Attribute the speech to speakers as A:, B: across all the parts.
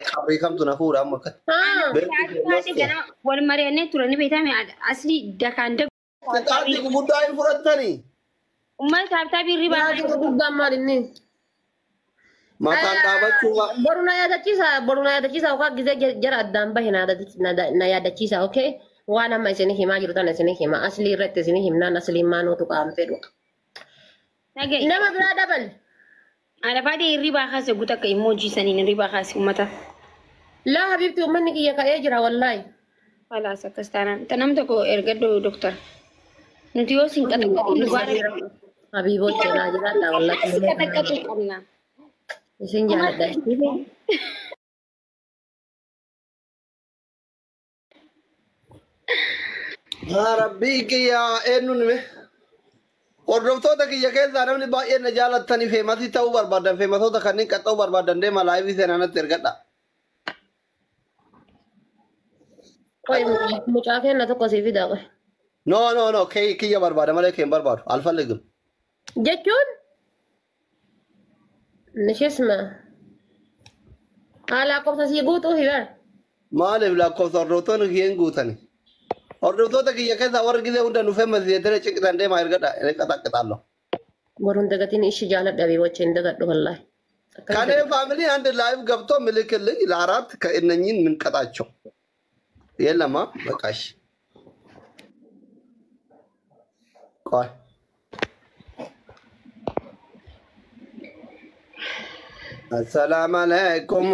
A: Qabrii kamtu na fuudha amma akka.
B: Haa.
C: Haati ganama wal mari'annee ture ni beekame asli dakaan dagu.
A: Qixaatii guguddaa hin fudhattanii.
C: Uummata taaptaabii ribaa.
B: Yaada guddaan maal inni?
A: Mataan dhaabachuu
B: Boru na yaadachiisa, boru na yaadachiisa yookaan gizee jara addaan bahe na yaadachiisa, okay? Waan amma isin himaa jiru tana isin hima. Aslii irratti isin himnaan asliin maanuutu qaam fedhu.
C: Nagaye.
B: Nama biraa dabal.
C: Alafaatee hirribaa kaase guutuu akka immoo saniin hirribaa kaase uummata.
B: Laa habibti, uummanni kiyya ka'ee jira wallaahi.
C: Khalaas, akkas taanaan. Nam tokko ergadhu, doktor. Nuti yoo sin qaxaqqatu dhugaa
B: Habiibochi naa jiraadha wallaahi.
C: si qaxaqqatu qabna.
B: Isin jaaladha.
A: Yaa Rabbii kiyya, eenyuun hime? Hordoftoota kiyya keessaa namni baay'een na jaalattanii famous ta'uu barbaadan, famousoota kanneen qaxxa'uu barbaadan, deema live seenaa natti ergadha.
B: Qoy, mucaa kenna tokko sii fidaa, qoy.
A: No, no, no, kiyya barbaada malee kee hin barbaadu. Alfalligim.
B: Jechuun nishisma. Haala lakkoofsa sii guutuu hibar.
A: Maaliif lakkoofsa hordoftoonni kiyya hin guutani? Hordoftoota kiyya keessaa warri gizee hunda nu famous jettanii ciqitan, deema ergadha. Qaxaqqixaallo.
B: Boruun dagatiin ishi jaaladha, habiibochi hin dagadhu wallaahi.
A: ከኔ family አንድ live ገብቶ ምልክልኝ ለአራት ከእነኝን ምንቀጣቸው የለማ። በቃሽ፣ ቆይ። السلام عليكم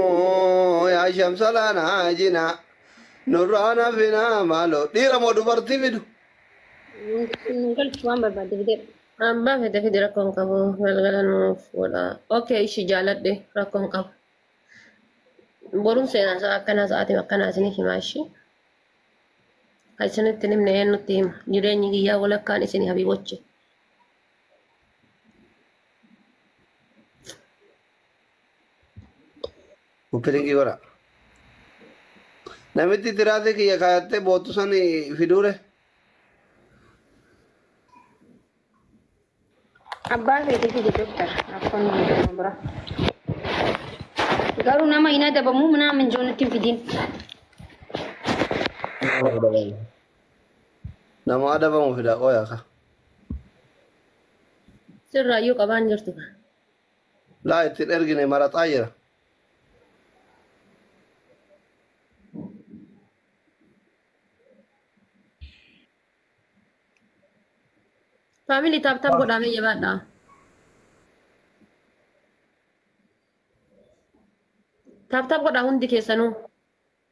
A: يا شمس الأناجنا نرانا فينا مالو dhiira moo dubartii fidu?
C: Nu galchu, waan barbaadde fidee.
B: Abbaa fedhe fide, rakkoon qabu, galgala nuuf godha. Okay, ishi jaaladhe, rakkoon qabu. Boruun seenaa sa'a akkanaa sa'aatiin akkanaa isinii himaa ishi. Isinitti himne eenyutti hima? Jireenyi kiyyaa walakkaan isinii, habiibochi.
A: Copy link godha. Namitti tiraasii kiyya kaayattee bootu san fiduure.
C: Abbaa feetee fide, doktar. Rakkoon nu jedhamu bira. Garuu nama hin adabamu nama hin jirutti hin fidin.
A: Nama adabamu fida, qoya ka.
B: Sirraayyuu qabaan jirtu.
A: Laa, ittiin ergine, maraxaa jira.
B: Family, tap tap godhamee jabaadha. Tap tap godhaa hundi keessanuu.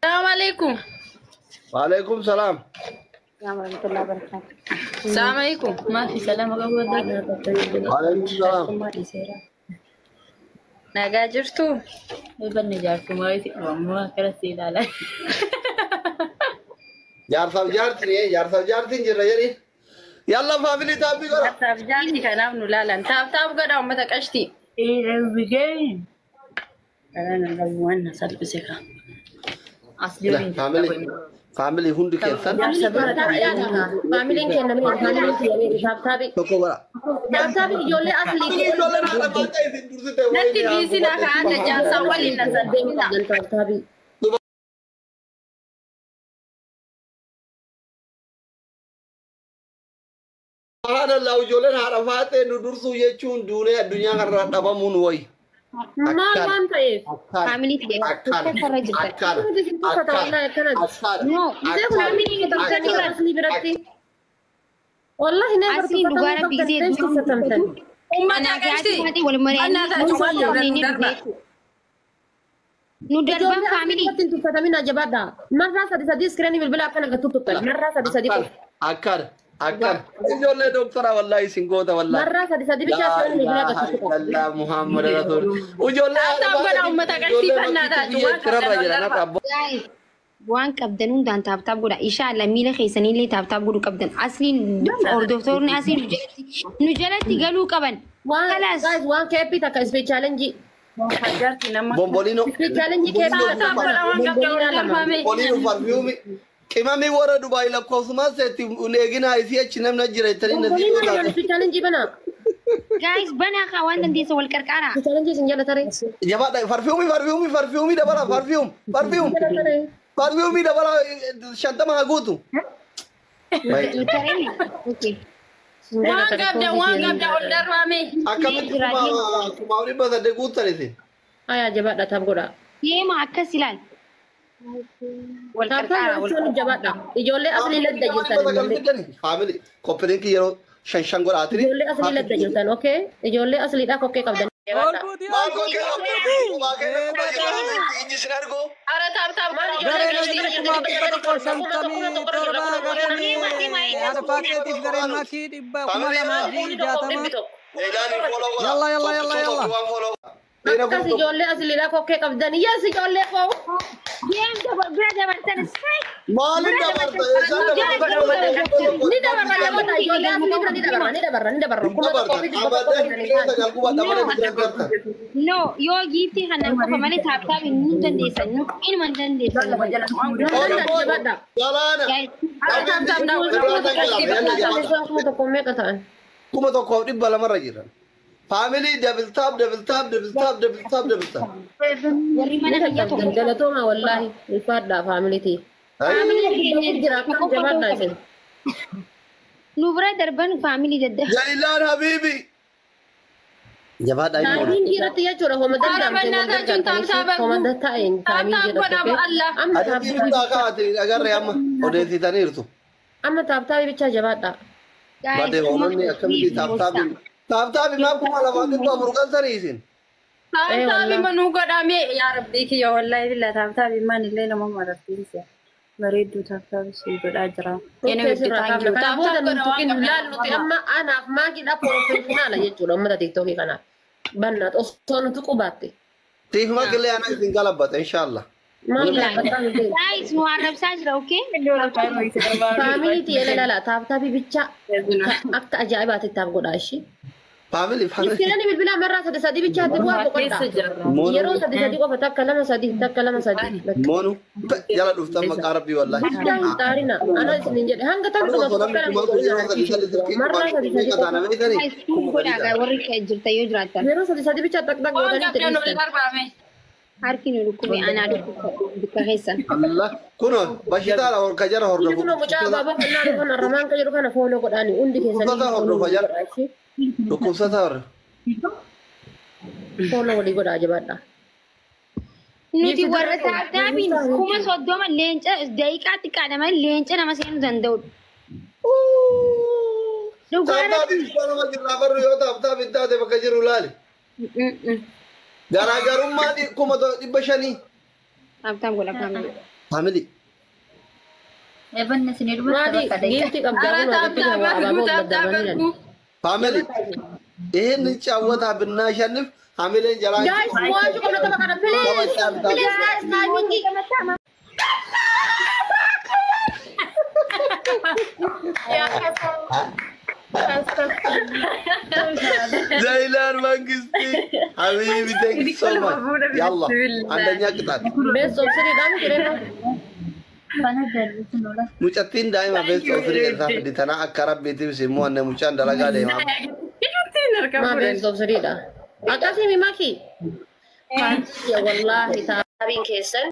D: Salaamu alaikum.
A: Waalaikum salaam.
C: Warahmatullahi wabarakatuh.
D: Salaamu alaikum.
E: Maafi salaama qabu.
A: Waalaikum salaam.
D: Nagaa jirtu?
E: Banne jaartumaa itti qabamu akkana si ilaala.
A: Jaarsaaf jaartiin, jaarsaaf jaartiin jirra jedhi. Yalla family, tap godha.
D: Jaarsaaf jaarti kanaaf nu laalan. Tap tap godhaa, uummata qashti.
E: Bigeen. Karaan qabu waan na salphise ka. Asli
A: Family, family hundi keessan
B: Familyn kenna mee, familyn kiyya mee, tap tap.
A: Tokko godha.
B: Tap tap, ijoollee aslii.
A: Ijoolleen haadha baatee isin dursite.
D: Natti dhiisinaa kaa'ata, jaarsaa waliin na salphisa.
B: Tap tap.
A: Subhanallah, ijoolleen haadha faatee nu dursuu jechuun duunee addunyaa kanarraa dhabamuun wayi.
B: Maal waan ta'eef?
C: Family ta'e
A: Akkana.
C: irra jirta.
A: Akkana.
B: Uffata wallaahi akkanatti.
A: Akkana.
C: No,
B: Family tuffatanii aslii biratti. Wallahi na
C: Asliin dhugaa rabbi gisee
B: tuffatamtan.
D: Uummata
C: Anaaf
D: qashti.
C: haati wal mari'annee
D: Annaa taatu waan
C: nu
D: nu darba.
C: Nu darban, family.
B: Irratti hin tuffatamin, jabaadha. Marraa sadi sadi screen bilbila akkana gad tuttuqan. Marraa sadi sadi qofa.
A: Akkana. Akkana. Ijoollee doktara, wallahi isin goota wallahi.
B: Marraa sadi sadi bichaa screen bilbila gad tuttuqan.
A: Laa Muhammad Rasul. Ijoollee
D: Tap tap godha, uummata qashtii, fannaa taatu waan
A: Kirarra
D: qabdan
A: jira
D: darba.
A: na
C: Guys, waan qabdan hundaan tap tap godha. Inshallah miila keessaniillee tap tap godhuu qabdan. Asliin hordoftoonni asii nu jalatti galuu qaban.
B: Waan
C: Kalaas.
B: guys, waan keeppii takka speed challenge.
E: Jaarti nama.
A: Bombolino.
B: Speed challenge keeppii
D: Tap tap godha, waan qabdan darbame.
A: Bombolino perfume. Qimamii warra Dubaay lakkoofsumaa seetti hin eeginaa isii achi namni jira jettanii na
B: Bombolina
A: siifuu
B: speed challenge bana.
C: Guys, banaa kaa waan dandeessa wal qarqaaraa.
B: Challenge isin jala taree.
A: Jabaadha farfiumii farfiumii farfiumii dabala farfium farfium farfiumii dabala 50 haa guutu.
C: Taree. Okay.
D: Waan qabda waan qabda ol darbaame.
A: Akkamitti 1800 guutan isin?
B: Ayaa jabaadha taaf godha.
C: Deema akkas ilaal. Wal qarqaaraa wal
B: Taaf jabaadha. Ijoollee asli ladda jirtan.
A: Faamili koppiliinki yeroo 5 5 godhaatini.
B: Ijoollee asli ladda jirtan okay? Ijoollee asliidha kokkee qabdan.
F: Ol guutii ol guutii.
A: Ijji sin argu.
D: Ara taap taap
F: Gareen 1157 gareen Arfaateetiif gareen Makii 2060. Yalla yalla yalla yalla.
B: Akkas ijoollee asliidha kokkee qabdan. Yes ijoollee koo.
C: Deem bira dabartan.
A: Maaliin dabarta? Eessaan dabarta?
B: Ni dabarra jabaadha. Ijoollee asli bira ni dabarra ni dabarra ni dabarra.
A: Hin dabartan. Abadan keessa galgubaa dabalee bira dabartan.
C: No, yoo giiftii kana qofa malee taap taap hin dandeessan. Inuma hin dandeessan.
B: Jabaadha.
A: Galaana.
C: Guys,
D: Ara taap taap naa
B: 1000 meeqa ta'an?
A: 1200 irra jiran. Faamilii double tap double tap double tap double tap double tap.
C: Warri mana kiyya tokko.
B: Galatooma wallaahi ulfaadhaa faamiliitii.
C: Faamilii keenya
B: Jira akkam jabaadhaa isin.
C: Nu bira darban faamilii dadda.
A: Jailaan habiibi. Jabaadhaa immoo.
B: Taamiin irratti jechuudha homa danda'amte homa taa'een taamiin jedhu. Amma
A: Ati bittaa kaa'ate agarree amma odeessitaniirtu.
B: Amma taaptaabii bichaa jabaadhaa.
A: Badee hoolonni akkamitti taaptaabii taaptaabii maaf 2400 galtanii isin?
D: Taap taap manuu godhame yaa rabbii kiyya wallaahi billaa taap taap manillee nama mararsiise. Bareedduu taap taap si godhaa jira.
B: Kana booda nuti laalluti amma anaaf maakiidha professionaala jechuudha uummata tiiktookii kanaaf. Bannaat osoo nuti qubaatte.
A: Siif maqillee ana isin galabbata inshallah.
B: Maal laaffataa nuti?
C: Guys, nu arrabsaa jira, okay?
B: Faamiliitii eela laala taaptaabii bichaa akka ajaa'ibaatti taaf godhaa ishee.
A: Faamilii faamilii.
B: Iskiranii bilbilaa marraa 3 3 bichaatti bu'aa boqodhaa. Yeroo 3 3 qofa takka 2 3 takka 2 3.
A: Moonu jala dhuftan maqaa rabbii wallahi.
B: Guddaa hin xaarina. Ana isin jedhe hanga
A: Osoo
B: takkuma
A: namni kuma kun yeroo 3 3 silkii
B: marraa 3 3
A: meeqa taana beektanii?
C: Guys, kun godhaa gaa warri jirtan yoo jiraattan.
B: Yeroo 3 3 bichaa tak tak
D: Waan
B: godhanii
D: qabdan ol
B: itti
D: darbaame.
C: Harki nu dhukkube anaa dhukkube bikka keessan.
A: Allah kunoo bashitaadha horka jara hordofu.
B: Kun mucaa abaaboo kennaa dhufan arramaan kan jedhu kana fooloo godhaani hundi keessanii
A: Dhukkubsataa hordofa jara. Dhukkubsataa hordofa.
B: Fooloo walii godhaa jabaadha.
C: Nuti warra taaptaabiin 30,000 leenca daqiiqaa xiqqaadha malee leenca nama seenuu danda'udha. Dhugaadha.
A: Taaptaabii nama jirraa barru yoo taaptaabii taate bakka jiru laali. Garaagarummaa 500,000.
C: Taaptaab godha faamilii.
A: Faamilii.
E: Ebanne isin dhumatti
B: Maali
E: bakka daqiiqaa.
B: giiftii qabdaa
D: Ara
B: kun
D: taap
B: walitti
D: taap
B: abaaboo
D: arguu taap taap
B: daddabaranii
D: arguu.
A: Faamilii. ይህን ጫወታ ብናሸንፍ ሐሚሌን ጀላ
B: Guys, mo'achuu qabna tapha kana please please guys timing
A: ዘይላን መንግስቲ ሀቢቢ ቴንክ ሶ ማች ያላ አንደኛ ቅጣት
B: best of three dhaan jireenya.
A: Mucattiin daa'ima best of three keessaa fiddi tana akka rabbiitiif simmoo anne mucaan dalagaa deemaa
B: Maa best of three dha. Akkasii mimaki. Wallaahi taabiin keessan.